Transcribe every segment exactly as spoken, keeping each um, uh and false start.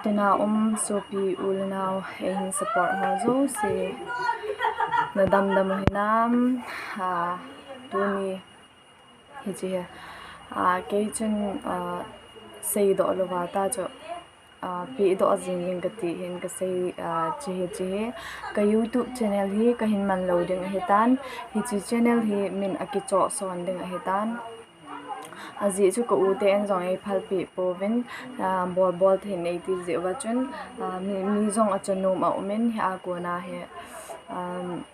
Ina um sopi u le nau, eihin support ho jouse, nadam dam u hinam? Ah, tuni hiche hi, ah, kei chun, ah, seidoh louva ta chu, ah, pehdoh jing jing kati hin kasei, ah, hiche hi, hiche hi ka YouTube channel hi kahin man lou ding ahitan, hiche channel hi min akichoh son ding ahitan. Ajeh chu ka u ten jong eiphalpeh pouvin, ah, bol bol thei in eiti jeh uva chun, ah, mi, mi jong achanom aumin, hia kona hi, um,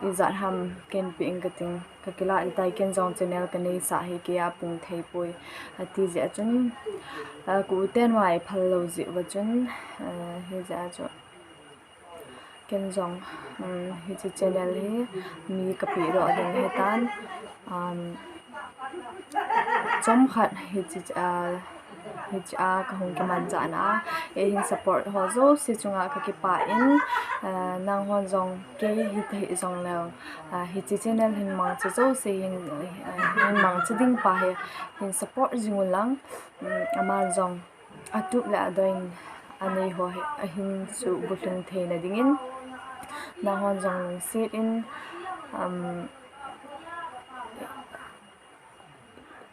ijat ham ken peh inge kating, kakilah tai, ken jong channel kaneisah hi keia pung thei poi, ati jeh a chun, ah, ka u ten vang eiphal lou jeh uva chun, ah, hijeh a chu ken jong, um, hiche channel hi mi kapehdoh ding ahitan, um, chomkhat hiche, ah, hiche a kahung kimanchahna a eihin support ho jouse chunga kakipah in, ah, nanghon jong kei hita hih jongleu, ah, hiche channel hin mangcha jouse hin, ah, hin mangcha ding pa hi hin support jing ulang, um, aman jong atup le adon anei ho hi ahin suhbulhung theina dingin, nanghon jong lungset in, um,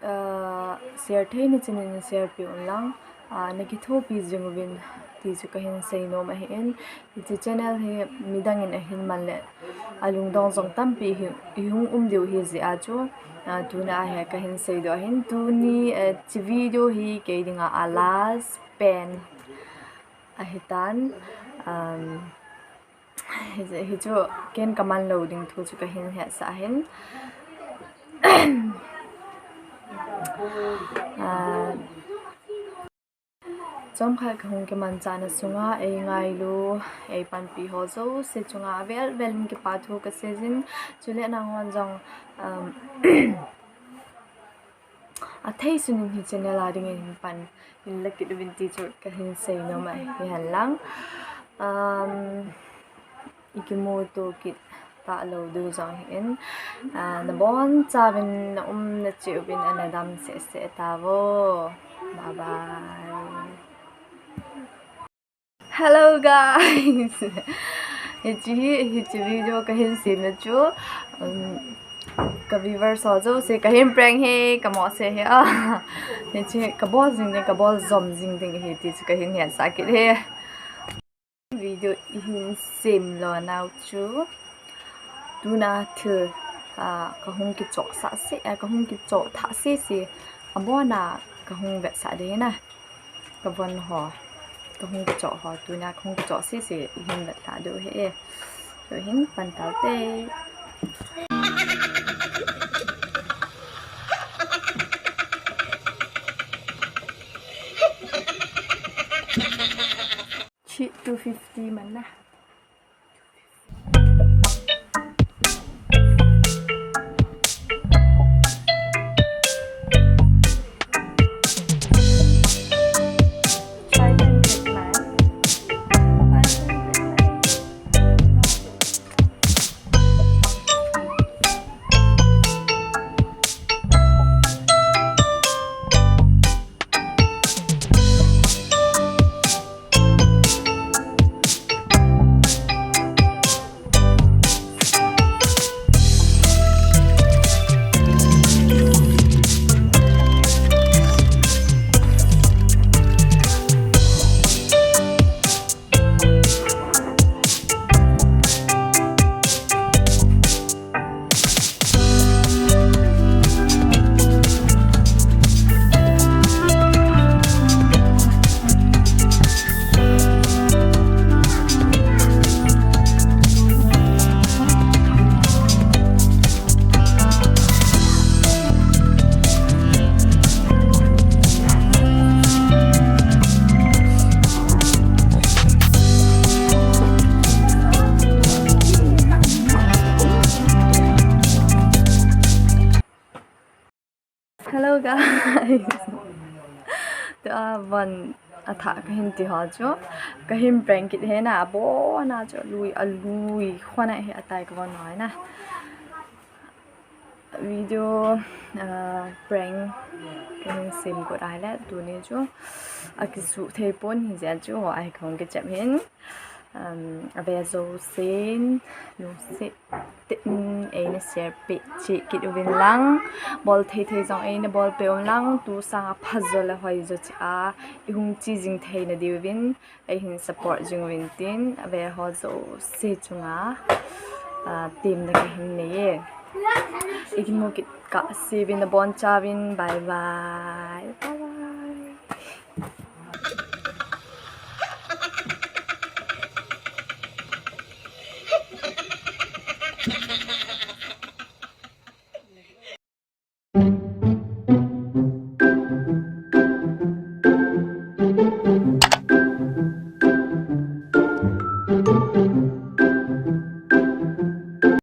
ah, share theina chun in share peh unlang, ah, nakithopi jing uvin ti chu kahin seinom ahin, hiche channel hi midang in ahin man le alungdong jong tampi hi, hung um diu ahi jeh a chu, ah, tuna hi kahin seidoh ahin, tuni, eh, hiche video hi kei dinga a last pen ahitan, um, hi, hichu ken kaman lou ding thu chu kahin hetsah ahin. Ah, chomkhat kahung kimanchahna sunga eingailu, eipanpi ho jouse chunga avel vel in kipa thu kaseijin, chule nanghon jong, um, athei sun in hi channel a dingin hin pan in la kit uvin ti chu kahin seinom ahi henlang. Um, ikimuto kit talou diu jong ahin, ah, nabonchauvin naumna cheh uvin ana dam seh seh tauvo. Bye bye. Hello guys. Hiche hi, hiche video kahin semna chu, um, ka viewers ho jouse kahin prank ahi, kamohseh ahi a. Hiche kabol jing ding, kabol jom jing ding ahi ti chu kahin hetsah kit ahi. Video ihin sem lou nau chu, tuna thil, ah, kahung kichohsah se, ah, kahung kichoh thah sese, abona kahung vetsah ding ahi. Kavon ho, kahung kichoh ho, tuna kahung kichoh sese ihin vetlha diu ahi. Tuhin pan taute. Hiche two fifty man na. Hello guys. Tua von athah kahin ti ho chu, kahin prank kit ahi na, abona chu lui, alui khona hi atai kavon ho na. Video, uh, prank kahin sem got ahile tuni chu akisuh thei pon, hijeh chun ho ahi kahung kichep hin. Um, ave jousen lungset tah in eina share peh cheh kit uvin lang, bol thei thei jong eina bol peh un lang, tu sanga phajo le hoijo cheh a ihung che jing theina diuvin eihin support jing uvin tin, ave ho jouse chunga, ah, temna kahin nei e. Ikimu kit kahse uvin, abonchauvin, bye bye. Bye bye.